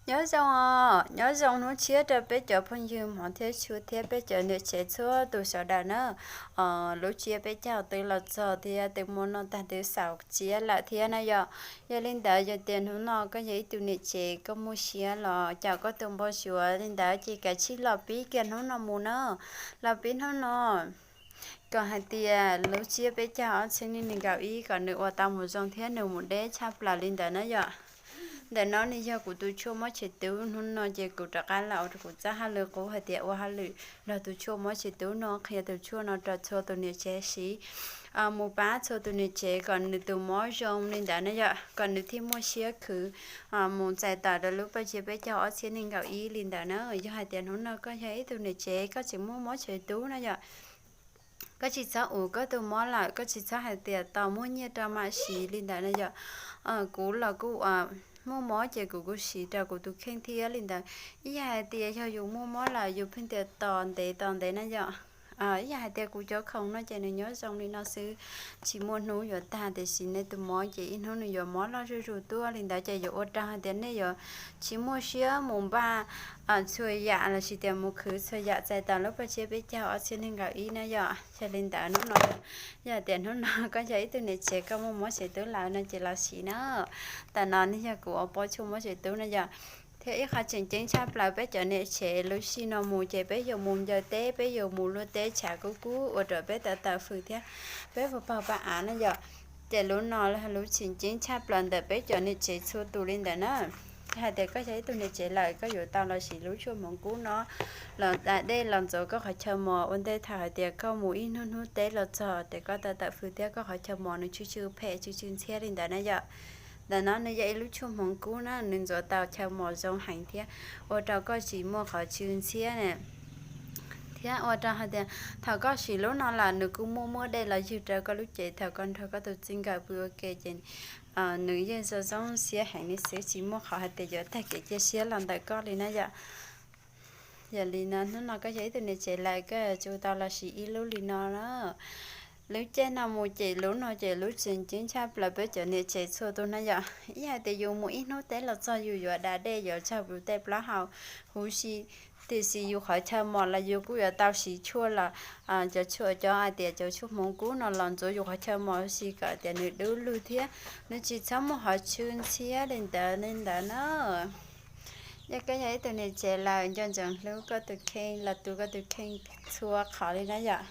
Nyob zoo os, nyob zoo hnub tshiab rau peb cov phooj ywg hmov thiab tshua thiab peb cov niam tsev txhua tus sawv daws na. Lub tsiab peb caug twb los txog thiab twb muaj noj tag twb xaus tsiab lawm thiab na yom. Yog li ntawd yog tias hnub no koj yog ib tug niam tsev koj muaj siab los caum koj tus npau suav li ntawd ces kav tsij los pib kiag hnub no mus na. Los pib hnub no kom hais tias lub tsiab peb caug ob txhiab nees nkaum ib kom nws ua tau mus zoo thiab nws mus deb tshaj plaws li ntawd na yom. Ntawm no nws yog kuv tus tshuaj mob tsev tub, hnub no ces kuv rov qab los ua rau kuv txoj hauj lwm qub hais tias ua hauj lwm nrog tus tshuaj mob tsev tub no, qhia tus tshuaj no rau txhua tus niam tsev siv, mus pab txhua tus niam tsev kom nws tus mob zoo li ntawd na yom, kom nws thiaj muaj siab khwv mus txais tawm rau lub paj tsiab peb caug ob txhiab nees nkaum ib li ntawd na. Yog hais tias hnub no koj yog ib tug niam tsev koj tseem muaj mob tsev tub na yom, koj tsis txhob ua koj tus mob lawm, koj tsis txhob hais tias tos muaj nyiaj rau mam siv li ntawd na yom. Kuv los kuj muaj mob ces kuv kuj siv rau kuv tus kheej thiab li ntawd. Ib yam hais tias yog yus muaj mob lawm yus pheej tias tos ntev tos ntev na yom. Ib yam hais tias kuv cov khoom no ces nws nyob zoo li no xwb, tsis muaj hnub yuav tag, tiam sis nej tus mob ces ib hnub nws yuav mob loj zuj zus tuaj li ntawd ces yuav ua rau hais tias nej yuav tsis muaj siab mus npaj txhua yam lossis tias mus khwv txhua yam txais tau lub paj tsiab peb caug ob txhiab nees nkaum ib na yom. Yog li ntawd hnub no, yog tias hnub no koj yog ib tug niam tsev koj muaj mob tsev tub lawm no ces los siv na. Tam no ne yog kuv ua pob tshuaj mob tsev tub na yom. Thiab ib qho tseem ceeb tshaj plaws peb cov niam tsev lub sij no mus ces peb yuav mus ncaws teb, peb yuav mus luaj teb tshav kub kub ua rau peb tawv tawm fws thiab peb puas paug pab av na yom. Ces lub no lub tseem ceeb tshaj plaws ntawm peb cov niam tsev txhua tus li ntawd na. Yog hais tias koj yog ib tug niam tsev lawm koj yuav tau los siv lub tshuaj hmoov kub no los da dej los ntxuav koj qhov chaw mos ua ntej thaum hais tias koj mus ib hnub hnub teb los txog ces koj tawv tawm fws thiab koj qhov chaw mos nws tsw tsw phem tsw tsw ntxhiab li ntawd na yom. Ntawm no nws yog ib lub tshuaj hmoov kub na, nws ntxuav tau chaw mos zoo heev thiab ua rau koj tsis muaj qhov tsw ntxhiab na. Thiab ua rau hais tias thaum koj siv lub no lawm nws kuj muaj muab dej los ywg rau koj lub cev thaum koj nrog koj tus txij nkawm pw ua ke ces nws yeej zoo zoo siab heev li xwb, tsis muaj qhov hais tias yuav tag kev cia siab los ntawm koj li na yom. Yog li no hnub no koj yog ib tug niam tsev lawm koj yuav tsum tau los siv ib lub li no na. Lub caij no mus ces lub no ces lub tseem ceeb tshaj plaws peb cov niam tsev txhua tus na yom. Ib yam tias yus mus ib hnub teb los txog yus yuav da dej yuav tsaug yus tej plaub hau huv si, tiam sis yus qhov chaw mos los yus kuj yuav tau siv tshuaj los cov tshuaj cov hais tias cov tshuaj hmoov kub no los ntxuav yus qhov chaw mos huv si kom tias nws dub lug thiab nws tsis txhob muaj qhov tsw ntxhiab li ntawd li ntawd na. Yog koj yog ib tug niam tsev lawm nco ntsoov hlub koj tus kheej los tu koj tus kheej txhua qhov li na yom.